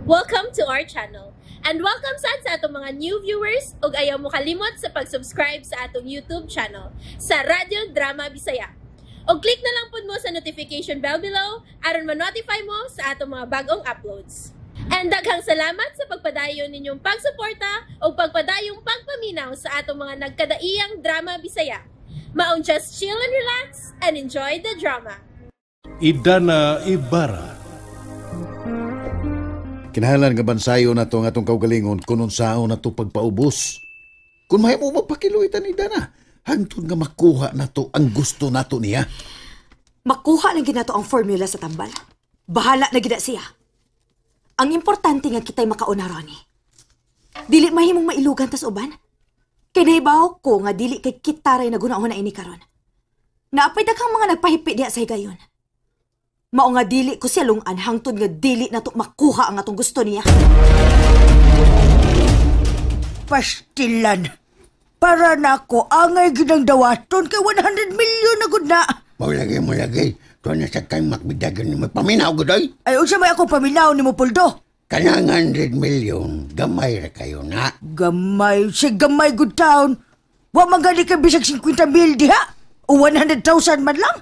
Welcome to our channel. And welcome sad sa atong mga new viewers ug ayaw mo kalimot sa pag-subscribe sa atong YouTube channel sa Radyo Drama Bisaya. Og click na lang pud mo sa notification bell below aron ma-notify mo sa atong mga bagong uploads. And daghang salamat sa pagpadayon ninyong pagsuporta ug pagpadayong pagpaminaw sa atong mga nagkadaiyang drama Bisaya. Maong just chill and relax and enjoy the drama. Idana Ibarra. Kinahanglan nga bansayo na to ang atong kaugalingon kung unsaon na to pagpaubos. Kung mahimo magpakiluitan ni Dana, hangtod nga makuha na to ang gusto nato niya. Makuha lang ginato ang formula sa tambal. Bahala na gid siya. Ang importante nga kita'y makauna, Ronnie. Dili mahimong mailugan tas uban. Kay nahibaw ko nga dili kay kita ray naguna-una ini karon. Naapay daghang mga nagpahipi diha sa higayon. Mao nga dili ko siya lungan hangtod nga dili nato makuha ang atong gusto niya. Pastilan. Para nako angay ginang dawaton kay 100 million na gud na. Mulagi, mulagi. Tuwa na sa kang makbidagan ni mo. Paminaw ko doy. Ay unsa may ako paminaw nimo, Puldo? Kanang 100 million, gamay ra kayo na. Gamay, si gamay good town. Wa man gani kay bisag 50 mil diha. O 100,000 man lang.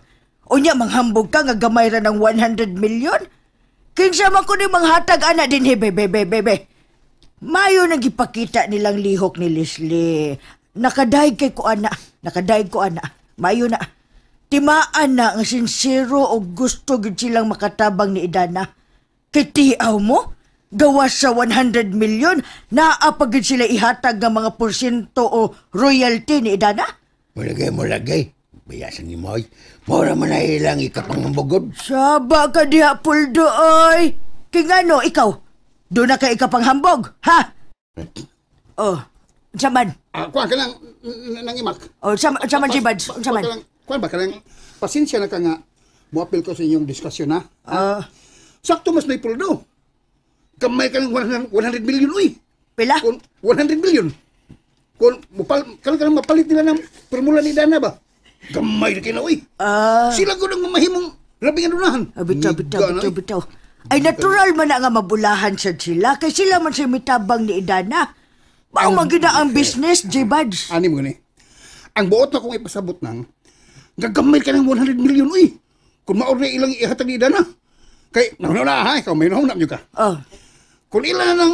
Unya manghambog ka nga gamay ra ng 100 million. Kinsa man ko ni manghatag ana dinhi, bebe bebe bebe. Mayo nang gipakita nilang lihok ni Leslie. Nakadaig kay ko ana, nakadaig ko ana. Mayo na. Timaan na ang sinsero o gusto gid silang makatabang ni Idana. Kay tiaw mo, gawas sa 100 million, naa pa gid sila ihatag nga mga porsyento o royalty ni Idana. Mulagi, mulagi. Biyasan ni Moy. Mura man na ilang ikapangambugod. Saba ka diha, Puldo, oy. Kay ngano, ikaw, doon na ka ikapanghambog, ha? Oh, unsa man? Ah, kuan ka lang nang imak. Oh, unsa man, Jibads? Unsa man? Kuan ba ka lang? Pasensya na ka nga. Muapil ko sa inyong diskusyon, ha? Ah. Sakto mas may Puldo. Kamay ka ng 100 million, uy. Pila? Kung 100 million. Kung mupal, kanang mapalit nila ng formula ni Dana ba? Gamay na kina, uy. Ah. Sila ko nang mamahimong labing anunahan. Ah, bitaw, bitaw, bitaw, bitaw. Ay, natural man na nga mabulahan sad sila. Kay sila man siya mitabang ni Idana. Mao man gyud na ang business, Jibads. Ani mo gani. Ang buot na kong ipasabot nang, gagamay ka ng 100 million, uy. Kung maor na ilang ihatag ni Idana. Kay, nauna ha, ikaw may nauna nyo ka. Oh. Kung ilan na nang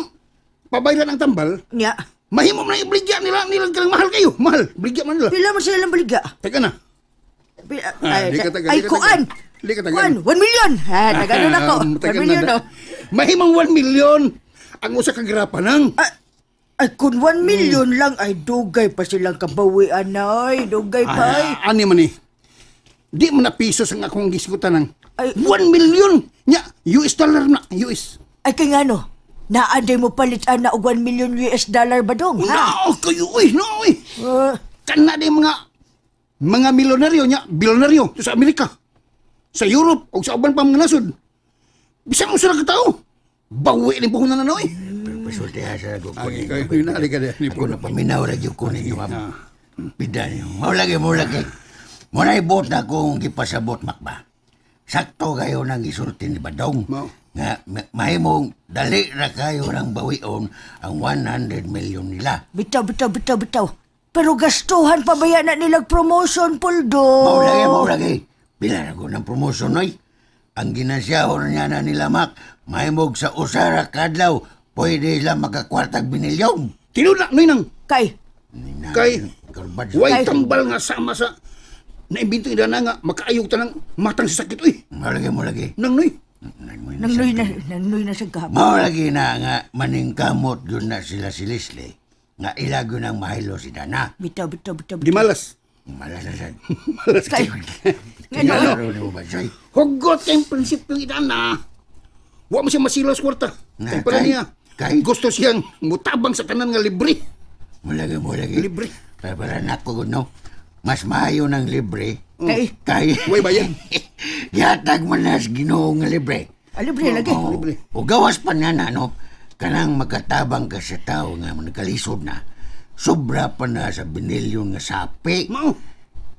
pabaylan ang tambal, Nya. Mahimo man ang ibligya nila, nilang kalang mahal kayo. Mahal, ibligya man nila. Pila man sila lang baligya? Teka na. Ay, di ka taga, ay, di ka taga. kuan. Di ka taga. Kuan, 1 million. Ha, tagano na ko. Taga 1 million, na. oh. Mahimong 1 million ang usa ka grapa nang. Ay, kung 1 million lang, ay dugay pa silang kabawian na, ay, dugay pa, ay. Ani man eh. Di man na pisos ang akong gisgutan nang. Ay. 1 million! Nya, US dollar na, US. Ay, kay ngano? Naaday mo palit ana og 1 million US dollar ba dong, ha? No, kayo, uy, no, uy. Kana di mga milyonaryo nya, bilyonaryo sa Amerika, sa Europe, o sa uban pa mga nasod. Bisan mo sila katao. Bawi ni puhunan na, uy. Pero pasulti ha sa ko Ay, ninyo. kayo, yun na, halika diyan, ni Ako Puldo. na paminaw ra gyud ko ninyo, ma'am. Pida niyo. Mao lagi, mao lagi. Mo na ibot na akong gipasabot, makba. Sakto kayo nang isulti ni Badong. Mao. Nga mahimong dali ra kayo ng bawion ang 100 million nila. Bitaw, bitaw, bitaw, bitaw. Pero gastuhan pa ba yan na nilang promotion, Puldo? Mao lagi, mao lagi. Pila na ko ng promotion, oy. Ang ginasyahon niya na nila, Mac, mahimog sa usara kadlaw, pwede sila makakwartag binilyon. Tinuna, noy nang. Kay? Kay, Kay. way tambal nga sama sa naimbento ina na nga, makaayog ta ng matang sa sakit, uy. Mao lagi, mao lagi. Nang noy. Nang noy na, nang noy na sa gab. Mao lagi na nga maningkamot yun na sila si Leslie, nga ilago ng mahilo si Dana. Bitaw, bitaw, bitaw, Di bitaw. malas. Malas na siya. Malas Kay. Kay. Ngano? Ano mo ba siya? Hugot kayong prinsipyo ng Idana. Wa mo siya masilaw sa kwarta. Nga, Kay pala kay- niya. kay. Gusto siyang mutabang sa tanan nga libre. Mulagi, mulagi. Libre. Kaya para nako, no? Mas maayo ng libre. Kay. Kay. Way bayan. Yatag man na sa Ginoo nga libre. Ah, libre lagi. Oo. Libre. O gawas pa nga na, no? Kanang makatabang ka sa tao nga nagkalisod na. Sobra pa na sa binilyon nga sapi. Mao.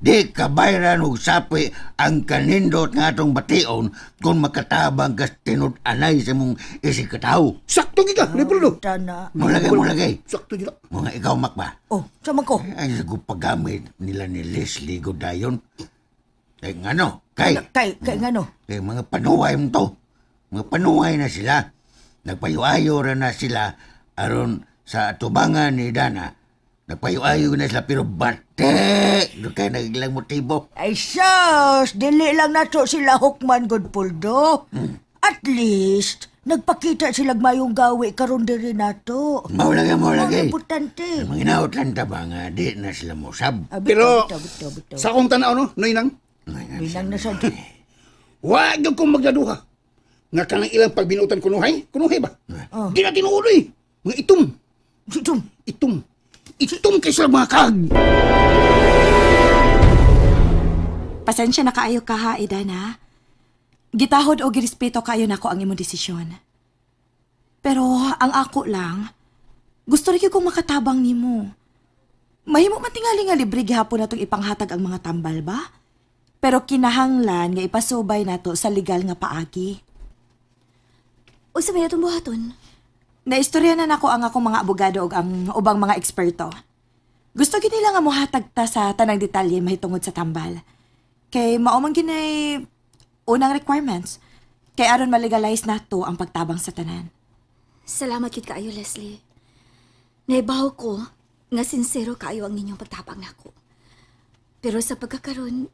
Di kabayran og sapi ang kanindot nga atong bation kung makatabang kas tinud-anay sa mong isig katawo. Sakto gid ka, Leopoldo. Tana. Mulagay, mulagay. Sakto gid. Mga ikaw, Mac ba? Oh, sama ko. Ay, sa paggamit nila ni Leslie Godayon. Kay ngano? Kay, Kay ngano? kay mga panuway mo to. Mga panuway na sila. Nagpayo-ayo ra na sila aron sa atubangan ni Dana. Nagpayo-ayo na sila pero bate! Doon kayo nagilang motibo. Ay sus, dili lang nato sila hukman good Poldo. At least, nagpakita sila mayong gawi karon diri nato. Maulagay, maulagay. Ang importante. Mga inaot lang ta ba nga di na sila mosab. Ah, bitaw, Pero bitaw, bitaw, bitaw. sa akong tanaw no, Noy nang, Bilang na sad. wag gyud kong magdaduha. Nga kanang ilang pagbinutan kunuhay, kunuhay ba? Di na tinuod eh. Mga itom, Itom. itom. Itom kay sila mga kag. Pasensya na kaayo ka ha, Idana. Gitahod o girespeto kaayo nako ang imong desisyon. Pero ang ako lang, gusto rin kong makatabang nimo. Mahimo man tingali nga libre gihapon natong ipanghatag ang mga tambal ba? Pero kinahanglan nga ipasubay nato sa legal nga paagi. Unsa may atong buhaton? Naistorya na nako ang akong mga abogado ug ang ubang mga eksperto. Gusto gid nila nga mohatag ta sa tanang detalye mahitungod sa tambal. Kay mao man ginay unang requirements kay aron malegalize nato ang pagtabang sa tanan. Salamat gyud kaayo, Leslie. Naibaw ko nga sinsero kaayo ang ninyong pagtabang nako. Pero sa pagkakaron,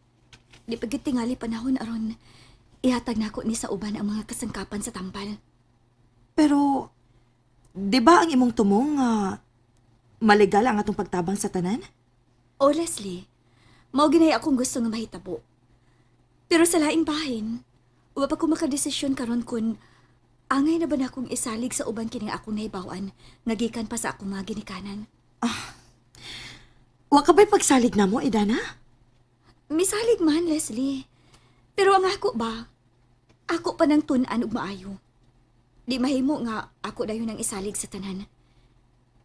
di pa gyud tingali panahon aron ihatag nako ni sa uban ang mga kasangkapan sa tambal. Pero di ba ang imong tumong malegal ang atong pagtabang sa tanan? O Leslie, mao ginay akong gusto nga mahitabo. Pero sa laing bahin, wa pa ko makadesisyon karon kun angay na ba na akong isalig sa uban kining akong nahibaw-an nga gikan pa sa akong mga ginikanan. Wa ka ba'y pagsalig na mo, Idana? Misalig man, Leslie. Pero ang ako ba, ako pa nang tun-an og maayo. Di mahimo nga ako dayon ang isalig sa tanan.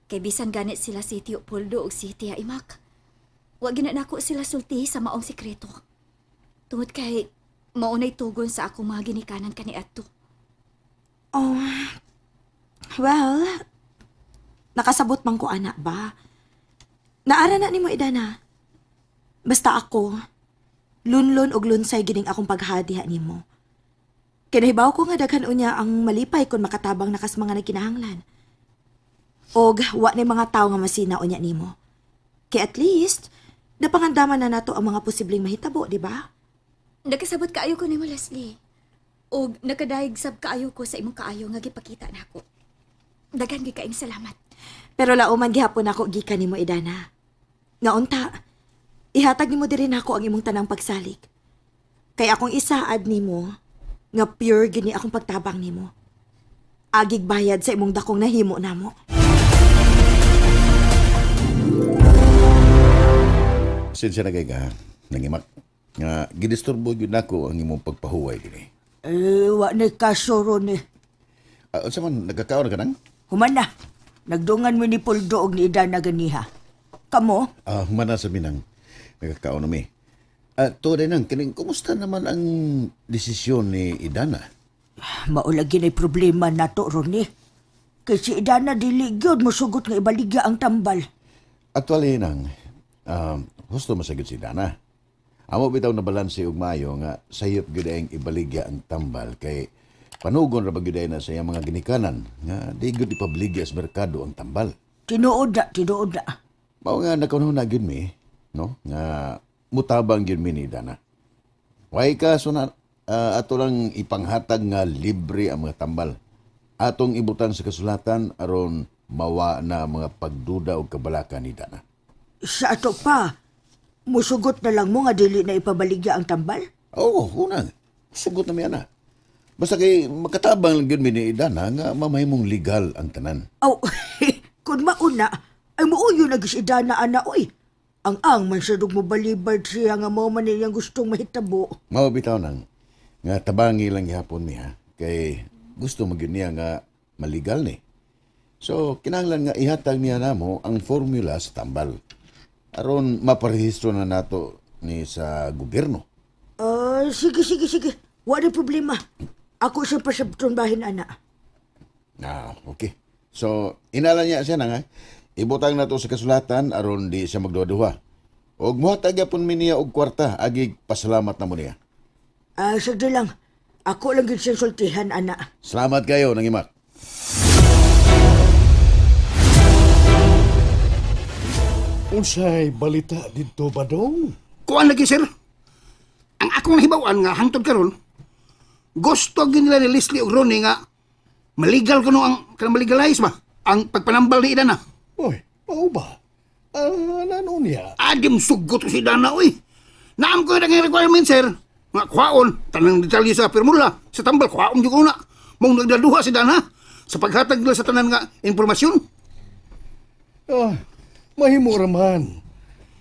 Kay bisan ganit sila si Tio Poldo ug si Tia Imak. Wa gina nako sila sulti sa maong sikreto. Tungod kay maunay tugon sa akong mga ginikanan kaniadto. Oh, well, nakasabot man ko ana ba? Naara na nimo, Idana. Basta ako, lunlon og lunsay gining akong paghadiha nimo. Kinahibaw ko nga daghan unya ang malipay kung makatabang nakas mga nagkinahanglan. Og wa ni mga tawo nga masina unya nimo. Kay at least, napangandaman na nato ang mga posibleng mahitabo, di ba? Nakasabot kaayo ko nimo, Leslie. Og nakadayeg sab kaayo ko sa imong kaayo nga gipakita nako. Daghan gyud kaayong salamat. Pero lauman gihapon ako gikan nimo, Idana. Nga unta, ihatag nimo diri nako ang imong tanang pagsalig. Kay akong isaad nimo nga pure gini akong pagtabang nimo. Agig bayad sa imong dakong nahimo namo. Pasensya na kay ka, nangimak. Nga gidisturbo gyud nako ang imong pagpahuway dinhi. Eh, wa na kaso ron eh. Unsa man nagkakaon ka nang? Human na. Nagdungan mo ni Poldo og ni Idana ganiha. Kamo? Human na sa minang nagkakaon na mi. To rin ang kining kumusta naman ang desisyon ni Idana? Maulagi na problema nato ron eh. Kay si Idana dili gyud mosugot nga ibaligya ang tambal. Actually nang husto masagod si Idana. Amo bitaw na balanse og maayo nga sayop gyud ang ibaligya ang tambal kay panugon ra ba gyud na sa iyang mga ginikanan nga di gyud ipabaligya sa merkado ang tambal. Tinuod na, tinuod na. Mao nga nakaunahon na gyud mi, no? Nga mutabang gyud mi ni Idana. Way kaso na ato lang ipanghatag nga libre ang mga tambal. Atong ibutan sa kasulatan aron mawa na ang mga pagduda og kabalaka ni Dana. Sa ato pa, musugot na lang mo nga dili na ipabaligya ang tambal? Oo, unang. Sugot na mi ana. Basta kay makatabang lang gyud mi ni Idana nga mamahimong legal ang tanan. Aw, kung mauna, ay muuyo na gis Idana ana oy. Ang man sa dug mo balibad siya nga mao man niyang gustong mahitabo. Mao bitaw nang nga tabangi lang gihapon mi ha kay gusto man gyud niya nga maligal ni. So kinahanglan nga ihatag niya namo ang formula sa tambal. Aron maparehistro na nato ni sa gobyerno. Sige, sige, sige. Wala problema. Ako siyang pasabton bahin, ana. Ah, okay. So, inala niya siya na nga. Ibutang na to sa kasulatan aron di siya magduha-duha. Og muhatag gyapon mi niya og kwarta, agi pasalamat na mo niya. Sige lang. Ako lang gid siyang sultihan, ana. Salamat kayo, nangimak. Unsay balita didto Badong? Kuan lagi, sir. Ang akong nahibaw-an nga hangtod karon, gusto gyud nila ni Leslie ug Ronnie nga maligal kuno ang kanang maligalize ba ang pagpanambal ni Idana. Oy, mao ba? Ano niya? Adim sugot ko si Idana oy. Naam ko ang requirement, sir. Nga kuhaon tanang detalye sa formula sa tambal kuhaon jud ko na. Mong nagdaduha si Dana sa paghatag nila sa tanan nga impormasyon. Mahimo ra man.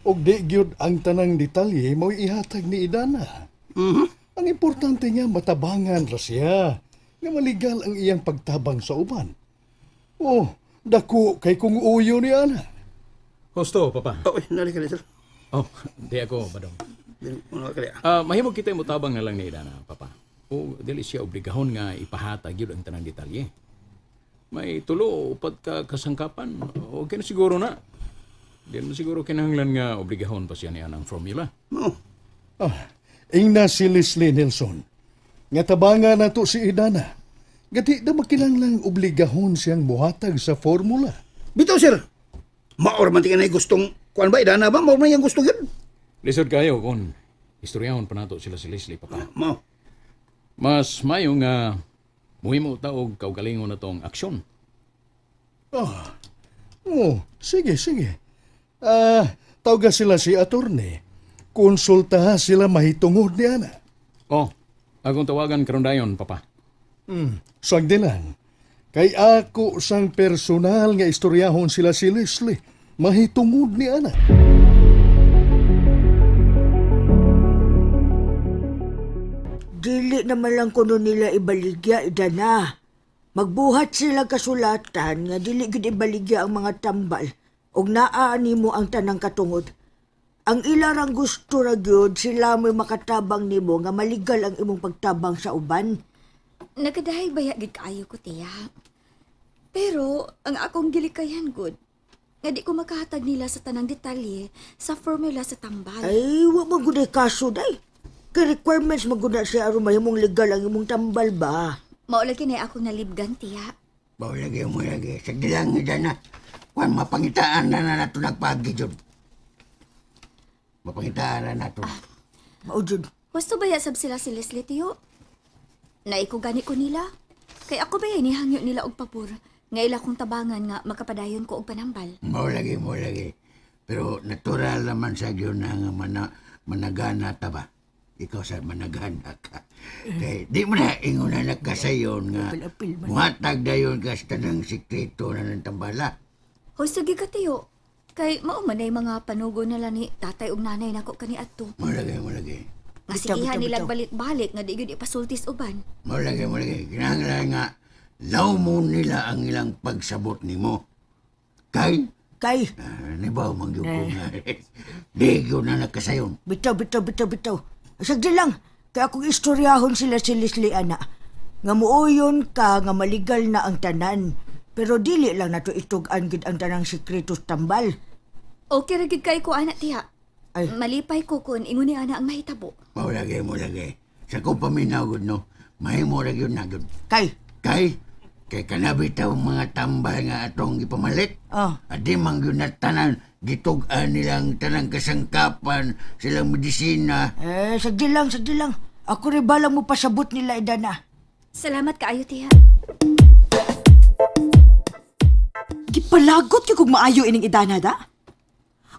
Og di gyud ang tanang detalye mo'y ihatag ni Idana. Mm-hmm. Ang importante niya matabangan ra siya nga maligal ang iyang pagtabang sa uban. Oh, dako kay kung uyo ni ana. Husto, Papa. Oh, nari ka sir. Oh, di ako, Badong. Ano Mahimo kita mo tabang na lang ni Idana, Papa. O, dili siya obligahon nga ipahatag yun ang tanang detalye. May tulo, upat ka kasangkapan. Okay na siguro na. Di mo siguro kinahanglan nga obligahon pa siya niya ng formula. Oh. Ingna si Leslie Nelson. Nga tabangan na to si Idana. Gati na makinahanglang obligahon siyang muhatag sa formula. Bitaw, sir. Maor man tingin ay gustong, kuan ba, Idana ba? Maor man yung gusto yun. Lisod kayo kung istoryahon pa nato sila si Leslie, Papa. Mao. Mas mayo nga muhimo ta og kaugalingon na tong aksyon. Oh, sige, sige. Tawga sila si attorney. Konsulta sila mahitungod ni ana. Oh, akong tawagan karon dayon, Papa. Sagdi lang. Kay ako sang personal nga istoryahon sila si Leslie. Mahitungod ni ana. Dili naman lang kuno nila ibaligya, Idana. Magbuhat sila kasulatan nga dili gid ibaligya ang mga tambal ug naa nimo ang tanang katungod. Ang ilarang gusto ra gyud sila mo'y makatabang nimo nga maligal ang imong pagtabang sa uban. Nagadahay baya gid kaayo ko, tiya. Pero ang akong gilikayan gud nga di ko makahatag nila sa tanang detalye sa formula sa tambal. Ay, wa man gud ay kaso day. Kay requirements man gud na siya aron mahimong legal ang imong tambal ba. Mao lagi na akong nalibgan, tiya. Mao lagi mo lagi. Sige lang, Idana. Kuan mapangitaan na nato nagpagi jud. Mapangitaan na nato. Mao jud. Gusto ba yasab sila si Leslie, tiyo? Naiko gani ko nila. Kay ako ba nihangyo nila og pabor nga ila kong tabangan nga makapadayon ko og panambal. Mao lagi, mao lagi. Pero natural naman sa gyud na nga managana ta ba? Ikaw sa managana ka. Kay di mo na ingon na nagkasayon nga muhatag dayon ka sa tanang sikreto na ng tambala. Hoy, sige ka, tiyo. Kay mao man ay mga panugo nila ni tatay ug nanay nako kaniadto. Mao lagi, mao lagi. Nga sigihan nila balik-balik nga di gyud ipasultis uban. Mao lagi, mao lagi. Kinahanglan nga law mo nila ang ilang pagsabot nimo. Kay? Kay? Nibaw man gyud ko nga. Di gyud na nagkasayon. Bitaw, bitaw, bitaw, bitaw. Sagdi lang. Kay akong istoryahon sila si Leslie, ana. Nga muoyon ka nga maligal na ang tanan. Pero dili lang nato itug-an gid ang tanang sikreto sa tambal. Okay ra gid kay ko, ana, tiya. Ay. Malipay ko kun ingon ni ana ang mahitabo. Mao lagi, mao lagi. Sa kong paminaw gud no, mahimo ra gyud na gud. Kay? Kay? Kay kanabi taw mga tambal nga atong gipamalit. Oh. Adi man gyud na tanan gitug-an nilang tanang kasangkapan, silang medisina. Eh, sagdi lang, sagdi lang. Ako rin balang mo pasabot nila, Idana. Salamat kaayo, tiya. Gipalagot gyud kog maayo ining Idana da.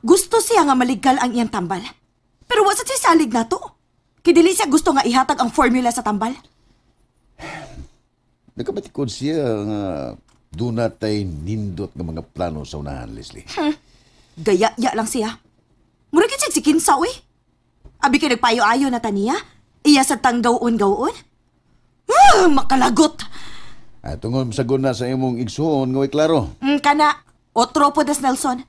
Gusto siya nga maligal ang iyang tambal. Pero wa sad siya salig nato. Kay dili siya gusto nga ihatag ang formula sa tambal. Nakabatikod siya nga doon natay nindot ng mga plano sa unahan, Leslie. Gaya-ya lang siya. Mura gid siya si Kinsa, uy. Abi kay nagpayo-ayo na taniya. Iya sa tanggaw-on-gaw-on. Makalagot! Tungod sagon na sa imong igsuon, ngoy klaro. Kana, otro po des Nelson.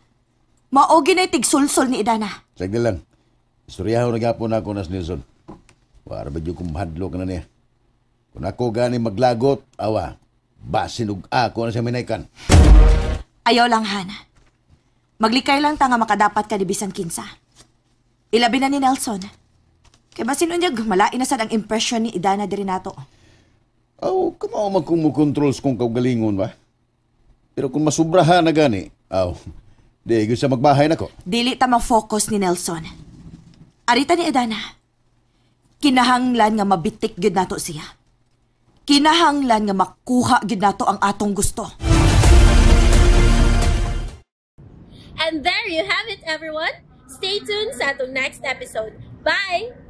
Maogi na tigsulsul ni Idana. Sagdi lang. Istoryahon na gapon ako nas Nelson. Wara ba kung mahadlok na niya. Kung ako gani maglagot, awa, basin og ako na siya minaykan. Ayaw lang, Han. Maglikay lang ta nga makadapat ka ni bisan kinsa. Ilabi na ni Nelson. Kay basin unyag, malain na sad ang impression ni Idana diri nato. Aw, kamao man kung mo-control sa kong kaugalingon ba? Pero kung masubrahan na gani, aw, di gyud sa magbahay nako. Dili ta ma-focus ni Nelson. Arita ni Idana. Kinahanglan nga mabitik gyud nato siya. Kinahanglan nga makuha gyud nato ang atong gusto. And there you have it, everyone. Stay tuned sa atong next episode. Bye!